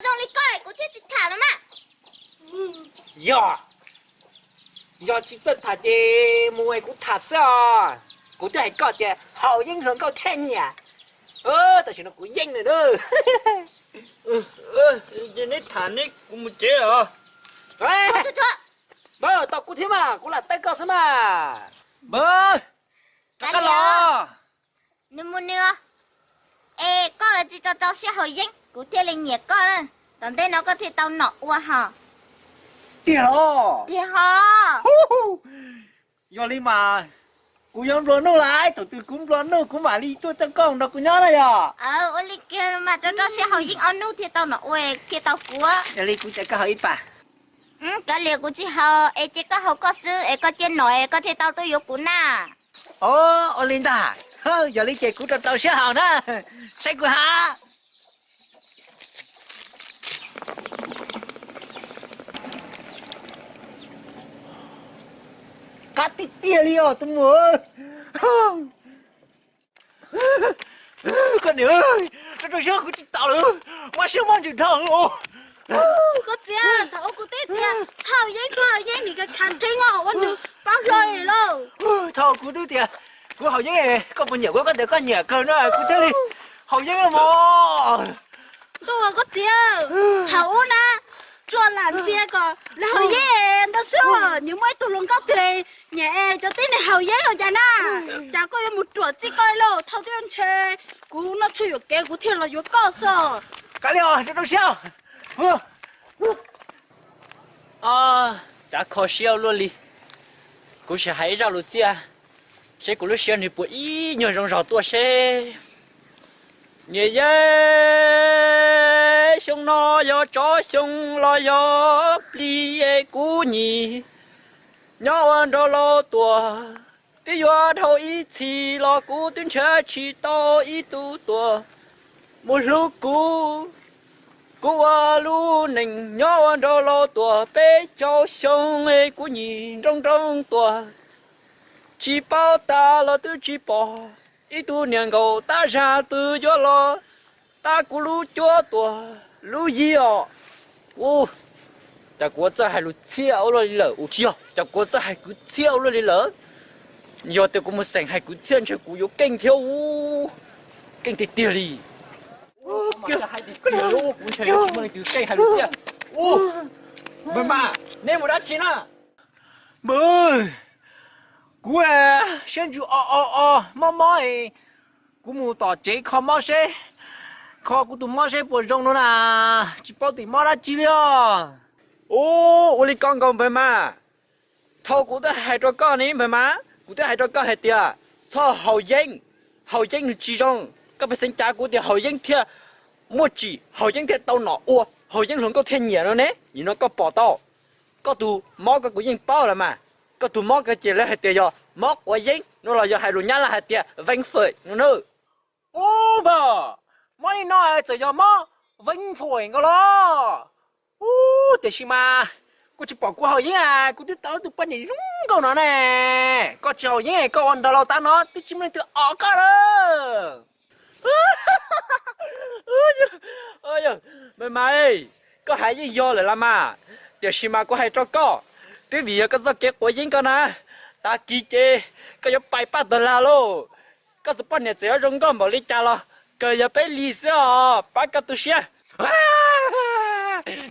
Zoo li koj kuv thiaj tsis tham los mas. Yog, yog tsis txawj tham ces mus es kuv tham xwb os. Kuv twb hais koj tias haus yeeb hluas nkauj thiaj nyiam. Tam sim no kuv yeej lawm na. Neb tham neb, kuv mus tsev os. Npawg, tos kuv thiab mas, kuv lam teb koj xwb mas. Npawg, rov qab los. Nws mus nws. Es koj tsis rau rau siab haus yeeb kuv thiaj li nyiam koj na. Tom ntej no koj thiaj tau nom ua hos. Tiag os. Tiag hos. Yog li mas kuv yuav nplua nuj lawm, thaum twg kuv nplua nuj kuv mam li tuaj coj koj nrog kuv nyob na yog. Ua li kiag mas rau rau siab haus yeeb ob hnub thiaj tau nom ua, thiaj tau kuv. Yog li kuv cais koj haus ib pas. Kav liam kuv tsis haus es ces koj haus koj xwb es koj cia nom es koj thiaj tau tuaj yuav kuv na. Ua li ntag. Yog li ces kuv rau rau siab haus na. Saib kuv haus. Qab tiag tiag li os tus muam. Koj niam, rau rau siab kuv tsis tau lawm, mob siab mob ntsws dhau. Koj txiv, thaum ub kuv twb tias txhob haus yeeb, txhob haus yeeb, nim khav khav theeb os, ua nws pab hlo lauj. Thaum kuv twb tias kuv haus yeeb, koj puas nyiam kuv, koj tias koj nyiam kawg na kuv thiaj li haus yeeb los mas. Ntuj, koj txiv, thaum ub na, tsuas lam ntxias kom lawv haus yeeb ntau xwb, nyias muaj ib tug hluas nkauj twg nyiam cov tib neeg haus yeeb los cas na. Cas koj yuav mus ruam txij koj lauj, thaum twg ntshe kuv noj tshuaj yuam kev kuv thiaj los yuav koj xwb. Kav liam, rau rau siab. Cav kho siab ua luaj li. Kuv sim hais ib zaj lus txiaj, seb kuv lub siab nws puas ib nyuag zoo zog tuaj seb. Niam yej, xyoo no yog tsov xyoo los yog plig es kuv nyiam nyob ua nraug laus tuaj. Twb yuav dhau ib txhis los kuv twb nrhiav tsis tau ib tug tuaj mus hlub kuv. Kuv ua lub neej nyob ua nraug laus tuaj peb caug xyoo es kuv nyiam nroo nroo tuaj. Tsis paub tas los twb tsis pom ib tug niam nkaus tab zag twg yuav los tab kuv lub cuab tuaj lub yig os. Ua cas kuv ua txawj hais lus txhiaj ua luaj li lawm? Ua tsis yog, cas kuv ua txawj hais kwv txhiaj ua luaj li lawm? Yog tias kuv mus xeem hais kwv txhiaj ntshe kuv yuav keej thiab. Keej tiag tiag li. Kuv ntshe yuav tsis muaj leej twg keej hais lus txhiaj. Npawg mas, neb mus dab tsi na? Npawg, kuv siab ntsws o o o mob mob, kuv mus tom tsev kho mob seb, kho kuv tus mob seb puas zoo no na, tsis paub tim mob dab tsi li os. Ub, ua li ko nkaus npawg mas, thaum kuv twb hais rau koj ne npawg mas, kuv twb hais rau koj hais tias txhob haus yeeb, haus yeeb nws tsis zoo. Koj pheej xeev cav kuv tias haus yeeb thiaj muaj tsim, haus yeeb thiaj tau nom ua, haus yeeb hluas nkauj thiaj nyiam no ne. Nim no koj pom tau, koj tus mob ko kuv yeej paub lawm mas. Koj tus mob ko ces lawv hais tias yog mob quav yeeb no los yog hais lus Nyab Laj hais tias vein phổi no na. Ub npawg, mob li no txawm yog mob vein phổi nkaus los? Ub, tiam sis mas koj tsis pom kuv haus yeeb, kuv twb tau tus poj niam zoo nkauj no ne. Koj tsis haus yeeb koj ua nraug laus tav no twb tsis muaj leej twg os koj lawm. Npawg mas, koj hais yeej yog lawm los mas, tiam sis mas kuv hais rau koj, twb vim yog koj txoj kev quav yeeb koj na, tag kis ces koj yuav pais paj tag lag lauj. Koj tus poj niam txawm yuav zoo nkauj npaum li cas los kawg yog peb li xwb os, pab koj tu siab.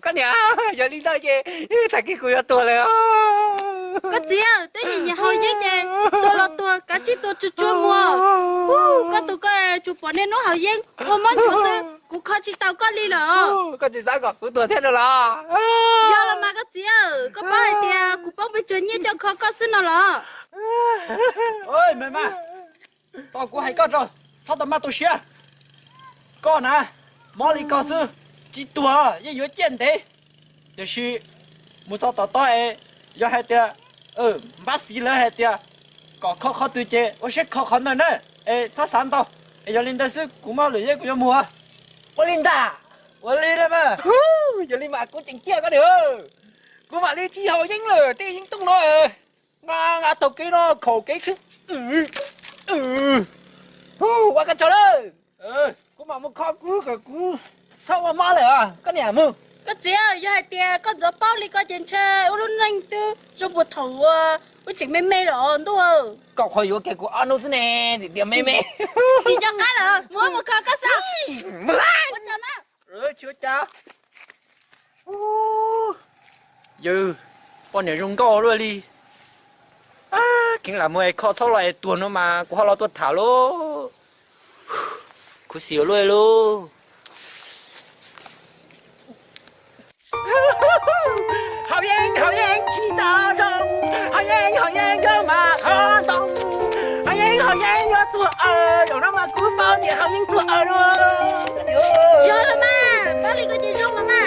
Koj niam, yog li ntawd ces tag kis kuv yuav tuag lawm. Koj txiv, twb nyiam nyiam haus yeeb ces tuag los tuag, kav tsij tuag tsuag tsuag mus. Koj tus ko tsuas pom niaj hnub haus yeeb ua mob nchuav xwb, kuv kho tsis tau koj li lawm. Koj tsis xav kom kuv tuag thiab no los? Yog los mas koj txiv, koj paub hais tias kuv poob pes tsawg nyiaj coj kho koj xwb no los? Npawg mas, tos kuv hais koj tso, txhob tau maj tu siab. Koj na, mob li koj xwb, tsis tuag yeej yuav ciaj ntev. Tiam sis mus txog tom tod es yog hais tias npab xiv lawv hais tias kom kho qhov twg ces ua siab kho qhov ntawd na, es txhob xav ntau. Es yog li ntawd xwb, kuv mob lwm yeb kuv yuav mus. Ua li ntag, ua li na mas. Yog li mas kuv tseem ciaj koj niam, kuv mam li tsis haus yeeb lawm, tej yeeb tooj no nqa nqa taug kev no khaum kev xwb. Ua koj tsaug lawm, kuv mam mus kho kuv kom kuv Txhob ua mob lawm os koj niam mus. Koj txiv, yog hais tias koj ntxuav paub li ko ces ntshe wb lub neej twb zoo puag thaum uas wb tseem me me lawm os ntuj. Koj qhuav yuav kiag kuv ob hnub xwb ne, tias me me. Tsis nco qab lawm, mus mus kho koj xwb. Ua tsaug na. Tsis ua cas. Yawg, poj niam zoo nkauj luaj li. Kheev lam mus es kho txhob los es tuag no mas kuv ho los tuaj tham lauj. Khuv xim ua luaj lauj. Haus yeeb haus yeeb tsis tau zoo, haus yeeb haus yeeb zoo mas qhov ntoo, haus yeeb haus yeeb yuav tuag aws, zaum no mas kuv paub tias haus yeeb tuag aws lauj. Yog los mas, paub li ko ces zoo los mas.